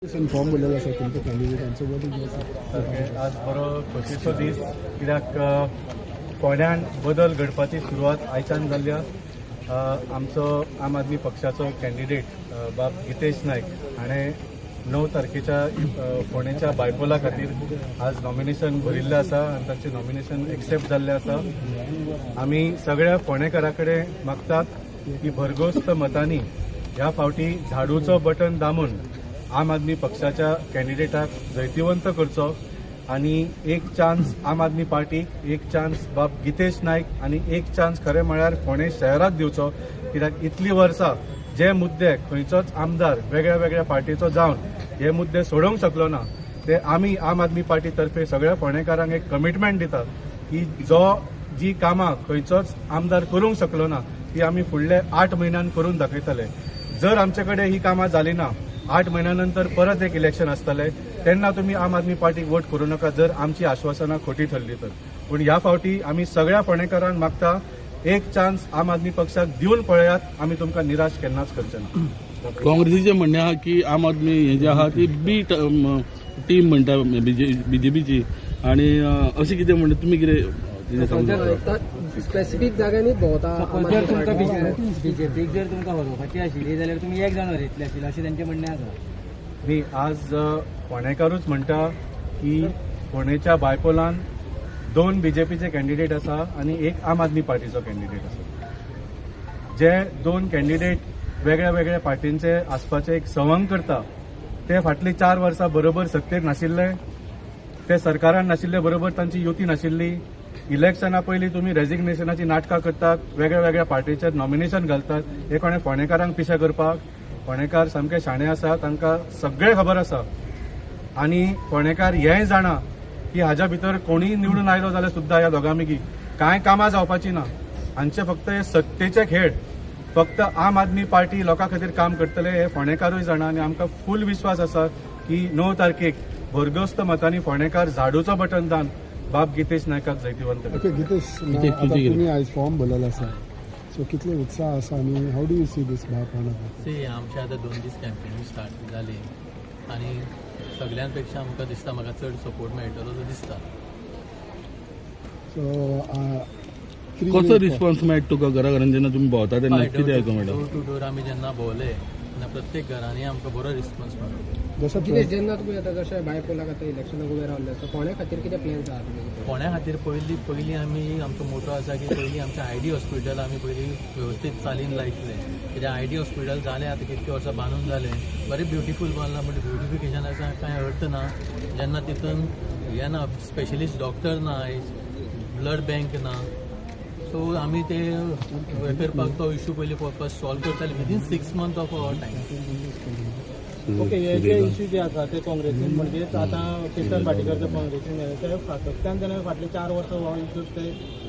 Form भरलेलो आसा तुमच्या कॅन्डिडेटान. So what is सारकें आज बरो खोशयेचो दीस, कित्याक फोंड्यान बदल घडपाची सुरवात आयच्यान जाल्ली आसा. आमचो आम आदमी पक्षाचो कॅन्डिडेट बाब गितेश नायक हाणें 9 तारखेच्या फोंडेच्या बायपोला खातीर आज नॉमिनेशन भरिल्लें आसा आनी तांचें नॉमिनेशन एक्सेप्ट जाल्लें आसा. आमी सगळ्या फोंडेकारां कडेन मागतात की भरघोस्त मतांनी ह्या फावटी झाडूचो बटन दामून आम आदमी पक्षाच्या कॅन्डिडेटाक जैतिवंत करचो आनी एक चान्स आम आदमी पार्टीक, एक चान्स बाब गितेश नायक आनी एक चान्स खरें म्हळ्यार फोंडें शहराक दिवचो, कित्याक इतलीं वर्सां जे मुद्दे खंयचोच आमदार वेगळ्या वेगळ्या पार्टीचो जावन हे मुद्दे सोडोवंक शकलो ना, ते आमी आम आदमी पार्टी तर्फे सगळ्या फोंडेकारांक एक कमिटमेंट दितात की जो जी कामां खंयचोच आमदार करूंक शकलो ना ती आमी फुडले 8 म्हयन्यान करून दाखयतले. जर आमचे कडेन ही कामां जाली ना, 8 म्हयन्या नंतर परत एक इलेक्शन आसतलें, तेन्ना तुमी आम आदमी पार्टीक वोट करूं नाका जर आमची आश्वासनां खोटी ठरली तर. पूण ह्या फावटी आमी सगळ्या फोंडेकारांक मागता, एक चान्स आम आदमी पक्षाक दिवन पळयात, आमी तुमकां निराश केन्नाच करचे ना. काँग्रेसीचें म्हणणें आहा की आम आदमी हे जे आहा ती बी टीम म्हणटा बीजेपीची, आनी अशें कितें म्हणटा तुमी कितें? स्पेसिफीक जाग्यांनी भोंवता. जर तुमकां बीजेपीक जर तुमकां हरोवपाची आशिल्ली जाल्यार तुमी एक जाण हरयतले आशिल्ले अशें तांचें म्हणणें आसा. न्ही, आज फोंडेकारूच म्हणटा की फोंडेच्या बायपोलान 2 बीजेपीचे कॅन्डिडेट आसा आनी एक आम आदमी पार्टीचो कॅन्डिडेट आसा. जे 2 कॅन्डिडेट वेगळ्या वेगळ्या पार्टींचे आसपाचें एक सवंग करता ते फाटलीं 4 वर्सां बरोबर सत्तेर नाशिल्ले, ते सरकारान नाशिल्ले, बरोबर तांची युती नाशिल्ली. इलेक्शना पयलीं तुमी रेजिग्नेशनाची नाटकां करतात, वेगळ्या वेगळ्या पार्टीचेर नॉमिनेशन घालतात, हे कोणें फोंडेकारांक पिशे करपाक? फोंडेकार सामके शाणे आसा, तांकां सगळें खबर आसा आनी फोंडेकार हेंय जाणा की हाज्या भितर कोणीय निवडून आयलो जाल्यार सुद्दां ह्या दोगां मगीं कांय कामां जावपाची ना. हांचे फक्त हे सत्तेचे खेळ, फक्त आम आदमी पार्टी लोकां खातीर काम करतले हे फोंडेकारूय जाणा आनी आमकां फूल विश्वास आसा की 9 तारखेक भरघोस्त मतांनी फोंडेकार झाडूचो बटन दान बाब गितेश नायकाक जैतिवंत. ओके गितेश, आतां तुमी आयज फॉर्म भरलेलो आसा, सो कितले उत्साह आसा आनी how do you see this bypoll? See, आमचे आतां 2 दीस कॅम्पेनी स्टार्ट जाली आनी सगळ्यां पेक्षा आमकां दिसता म्हाका चड सपोर्ट मेळटलो तो दिसता. सो कसो रिस्पॉन्स मेळटा तुका घरा घरान जेन्ना तुमी भोंवता तेन्ना कितें आयकूंक मेळटा? डोर टू डोर आमी जेन्ना भोंवले तेन्ना प्रत्येक घरांनी आमकां बरो रिस्पॉन्स मेळ्ळो. जेन्ना तुमी आतां जशें बायपोलाक आतां इलेक्शनाक उबे रावले, सो फोंड्या खातीर कितें प्लॅन्स आहा तुमी? फोंड्या खातीर पयलीं आमी आमचो मोटो आसा की पयलीं आमचें आयडी हॉस्पिटल आमी पयलीं वेवस्थीत चालीन लायतले, कित्याक आयडी हॉस्पिटल जालें आतां कितके वर्सां बांदून जालें, बरें ब्युटिफूल बांदलां, बट ब्युटिफिकेशनाचा कांय अर्थ ना जेन्ना तितून हें ना, स्पेशलिस्ट डॉक्टर ना, ब्लड बँक ना. सो आमी ते करपाक तो इशू पयलीं फर्स्ट सॉल्व करताले within 6 months of our time. Okay, हे जे इश्यू जे आसा ते काँग्रेसीन म्हणजेच आतां केतन भाटीकर जे काँग्रेसीन ते सातत्यान तेणें फाटले 4 वर्सां हो इश्यू ते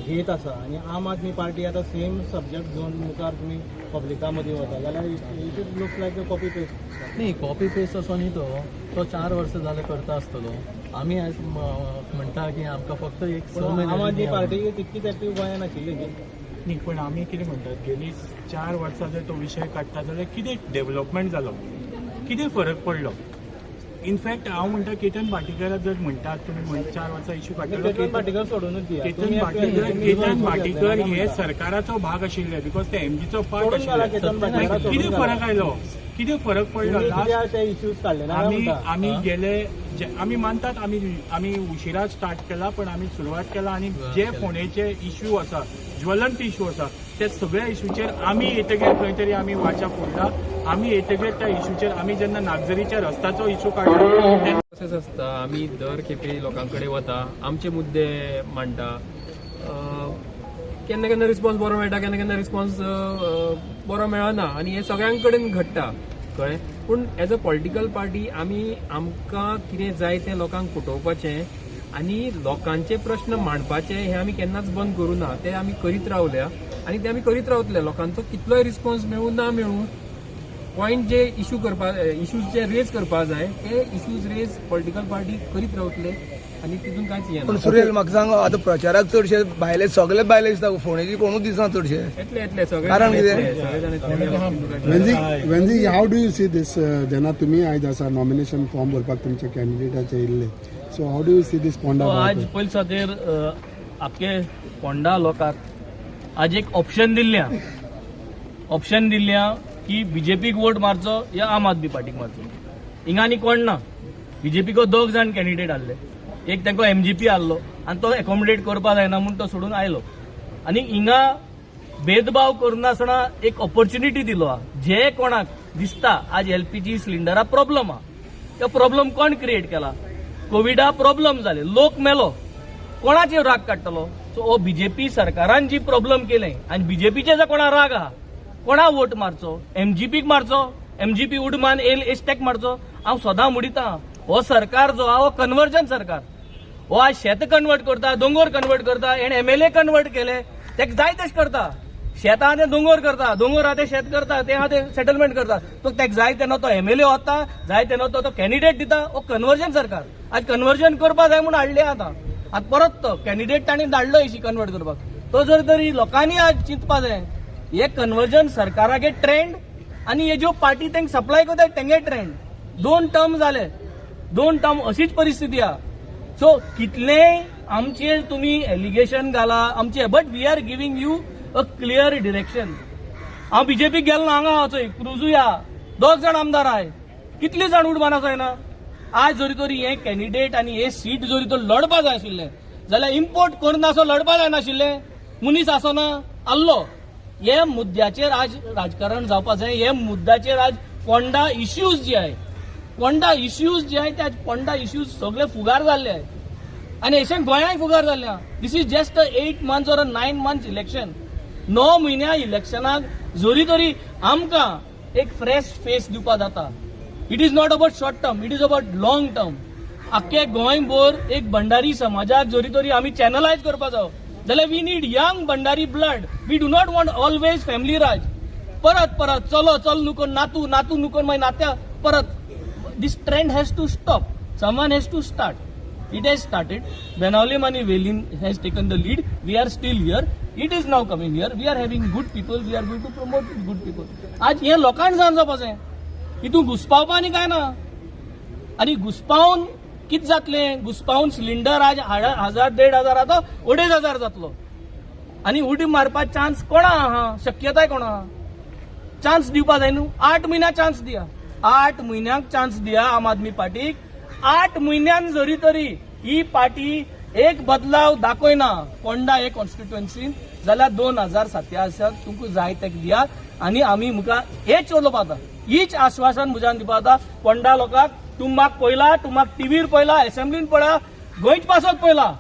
घेत आसा आनी आम आदमी पार्टी आतां सेम सब्जॅक्ट घेवन मुखार तुमी पब्लिका मदीं वता जाल्यार it looks like a copy paste. न्ही, कॉपी पेस्ट असो न्ही, तो 4 वर्सां जालें करता आसतलो. आमी आयज म्हणटा की आमकां फक्त एक 6 म्हयने आम आदमी पार्टी तितकीच एक्टीव गोंयांत आशिल्ली न्ही. पूण आमी कितें म्हणटात, गेली 4 वर्सां जर तो विशय काडटा जाल्यार कितें डेवलपमेंट जालो, कितें फरक पडलो? इनफॅक्ट हांव म्हणटा केतन भाटीकराक जर म्हणटात तुमी 4 वर्सां इश्यू काडटलो, केतन भाटीकर सोडूनच दिया. केतन भाटीकर हे सरकाराचो भाग आशिल्ले, because ते एमजीचो पार्ट आशिल्ले. कितें फरक आयलो, कितें फरक पडलो? आमी गेले, आमी मानतात आमी उशिरा स्टार्ट केला, पण आमी सुरवात केला आनी जे फोंडेचे इश्यू आसा, ज्वलंत इश्यू आसा, त्या सगळ्या इश्यूचेर आमी येतगीर खंय तरी आमी वाचा फोडला. आमी येतगीर त्या इश्यूचेर आमी जेन्ना नागझरीच्या रस्त्याचो इश्यू काडला, प्रोसेस आसता, आमी दर खेपे लोकां कडेन वता, आमचे मुद्दे मांडटा. केन्ना केन्ना रिस्पॉन्स बरो मेळटा, केन्ना केन्ना रिस्पॉन्स बरो मेळना आनी हें सगळ्यां कडेन घडटा, कळ्ळें? पूण एज अ पॉलिटिकल पार्टी आमी आमकां कितें जाय तें लोकांक पटोवपाचें आनी लोकांचे प्रश्न मांडपाचे हे आमी केन्नाच बंद करूं ना, ते आमी करीत रावल्या आनी ते आमी करीत रावतले. लोकांचो कितलोय रिस्पॉन्स मेळूं ना मेळूं, पॉयंट जे इशू करपा, इशूज जे रेज करपा जाय ते इशूज रेज पॉलिटिकल पार्टी करीत रावतले. आनी तितून कांयच हें पण ना. सुरेल म्हाका सांग, आतां प्रचाराक चडशे भायले सगळे भायले दिसता, फोंडेची कोणूच दिसना चडशे. येतले येतले सगळे कारण जाण कितें? येतले, सगळे जाण येतले. Venzy, Venzy, how do you see this? जेन्ना तुमी आयज आसा नॉमिनेशन फॉर्म भरपाक तुमच्या कॅन्डिडेटाचे येयल्ले, so how do you see this Ponda? आज पयले खातीर आमके फोंडा लोकांक आज एक ऑप्शन दिल्लें, ऑप्शन दिल्लें की बीजेपीक वोट मारचो या आम आदमी पार्टीक मारचो. हिंगा आनी कोण ना. बीजेपीको दोग जाण कॅन्डिडेट आहले, एक तांकां एमजीपी आहलो आनी तो एकोमोडेट करपा जायना म्हूण तो सोडून आयलो. आनी हिंगा भेदभाव करनासतना एक ऑपॉर्च्युनिटी दिलो आहा. जे कोणाक दिसता आज एलपीजी सिलिंडरा प्रॉब्लम आहा, तो प्रॉब्लम कोण क्रिएट केला? कोविडा प्रॉब्लम जाले, लोक मेलो, कोणाचेर राग काडटलो? सो हो बीजेपी सरकारान जी प्रॉब्लम केलें आनी बीजेपीचे जर कोणा राग आहा, कोणा वोट मारचो? एमजीपीक मारचो? एमजीपी उडमान येयल एस्टेक मारचो? हांव सदां म्हणिता, हो सरकार जो आहा हो कन्वर्जन सरकार. हो आज शेत कन्वर्ट करता, दोंगोर कन्वर्ट करता, हेणे एमएलए कन्वर्ट केले, तेका जाय तशें करता. शेत आहा ते दोंगोर करता, दोंगोर आहा ते शेत करता, ते आहा ते सेटलमेंट करता. तो तेका जाय तेन्ना तो एमएलए वता, जाय तेन्ना तो कॅन्डिडेट दिता. हो कन्वर्जन सरकार. आज कन्वर्जन करपा जाय म्हूण हाडले. आतां आतां परत तो कॅन्डिडेट तांणी धाडलो एशी कन्वर्ट करपाक. तो जर तरी लोकांनी आज चिंतपा जाय, हे कन्वर्जन सरकारागे ट्रेंड आनी हे ज्यो पार्टी तांकां सप्लाय करता तेंगे ट्रेंड. 2 टर्म जाले, 2 टर्म अशीच परिस्थिती आहा. सो कितलेंय आमचेर तुमी एलिगेशन घाला आमचे, but we are giving you a clear direction. हांव बीजेपीक गेलो ना, हांगा चोय क्रुजूय आहा, दोग जाण आमदार आहाय, कितले जाण उडमान जायना. आज जरी तरी हे कॅन्डिडेट आनी हे सीट जरी तर लढपा जाय आशिल्लें जाल्यार इम्पोर्ट करनासो लढपा जायनाशिल्लें, मनीस आसना आहलो. हे मुद्द्याचेर आज राजकारण जावपा जाय. हे मुद्द्याचेर आज फोंडा इश्यूज जे आहाय, फोंडा इश्यूज जे आहाय ते आज फोंडा इश्यूज सगळे फुगार जाल्ले आहाय आनी अशें गोंयांय फुगार जाल्ले आहा. This is just a 8 months or a 9 months election. 9 म्हयन्या इलेक्शनाक जरी तरी आमकां एक फ्रेश फेस दिवपा जाता. It is not about short term, it is about long term. आख्खे गोंयभर एक भंडारी समाजाक जरी तरी आमी चॅनलायज करपा जावो जाल्यार we need young Bhandari blood. We do not want always family राज. परत परत चलो चल नुकोन नातू नातू नुकोन मागीर नात्या परत. This trend has to stop. Someone has to start. It has started. Benaulim and Velim has taken the lead. We are still here. It is now coming here. We are having good people. We are going to promote good people. आज हे लोकांक जाण जावपाचें, हितून घुसपावपा आनी काय ना. आनी घुसपावन कितें जातलें? घुसपावन सिलिंडर आज 1000 1500 आतां 2500 जातलो. आनी उडी मारपाक चान्स कोणा आहा? शक्यताय कोणा आहा? चान्स दिवपा जाय न्हू. 8 म्हयन्या चान्स दिया, 8 म्हयन्यांक चान्स दिया आम आदमी पार्टीक. 8 म्हयन्यान जरी तरी ही पार्टी एक बदलाव दाखयना फोंडा हे कॉन्स्टिट्युएन्सीन जाल्यार 2027 तुमकां जाय तेका दिया. आनी आमी मुखार हेच उलोवपा जाता, हीच आश्वासन म्हज्यान दिवपा जाता फोंडा लोकांक. तुमकां पळयला, तुमकां टिवीर पळयला, एसेंब्लीन पळयला, गोंयच पासत पळयला.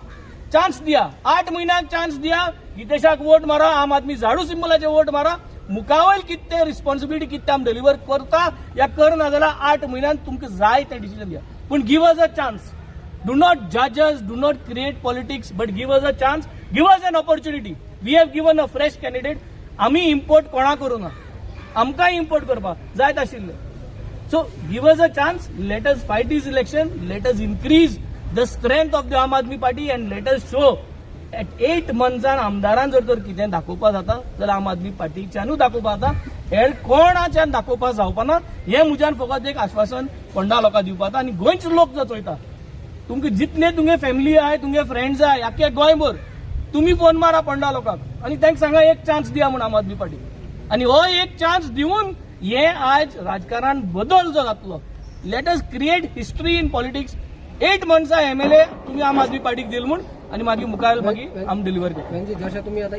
चान्स दिया, 8 म्हयन्यांक चान्स दिया. गितेशाक वोट मारा, आम आदमी झाडू सिंबलाचे वोट मारा. मुखावयल कितें रिस्पॉन्सिबिलिटी कितें आमी डिलिव्हर करता या करना जाल्यार 8 म्हयन्यान तुमकां जाय तें डिसिजन दिया. पूण give us a chance. Do not जज us, do not create politics, but give us a chance, give us an opportunity. We have given a fresh candidate. आमी इम्पोर्ट कोणा करूं ना, आमकांय इम्पोर्ट करपाक जायत आशिल्लें. So give us a chance, let us fight this election, let us increase the strength of the Aam Aadmi Party and let us show at 8 मंथसान आमदारान जर तर कितें दाखोवपा जाता जाल्यार आम आदमी पार्टीच्यानूय दाखोवपा जाता, हेर कोणाच्यान दाखोवपा जावपा ना. हें म्हज्यान फकत एक आश्वासन फोंडा लोकांक दिवपा जाता. आनी गोंयचे लोक जो चोयता, तुमकां जितले तुमगे फॅमिली आहाय, तुमगे फ्रेंड्स आहाय, आख्खे गोंयभर तुमी फोन मारा फोंडा लोकांक आनी तांकां सांगा एक चान्स दिया म्हूण आम आदमी पार्टी. आनी हो एक चान्स दिवन हे आज राजकारण बदल जो जातलो, let us create history in politics. 8 मंथ्सा MLA तुमी आम आदमी पार्टीक दिल म्हूण आनी मागीर मुखार मागीर आमी डिलिव्हर करता. म्हणजे जशें तुमी आतां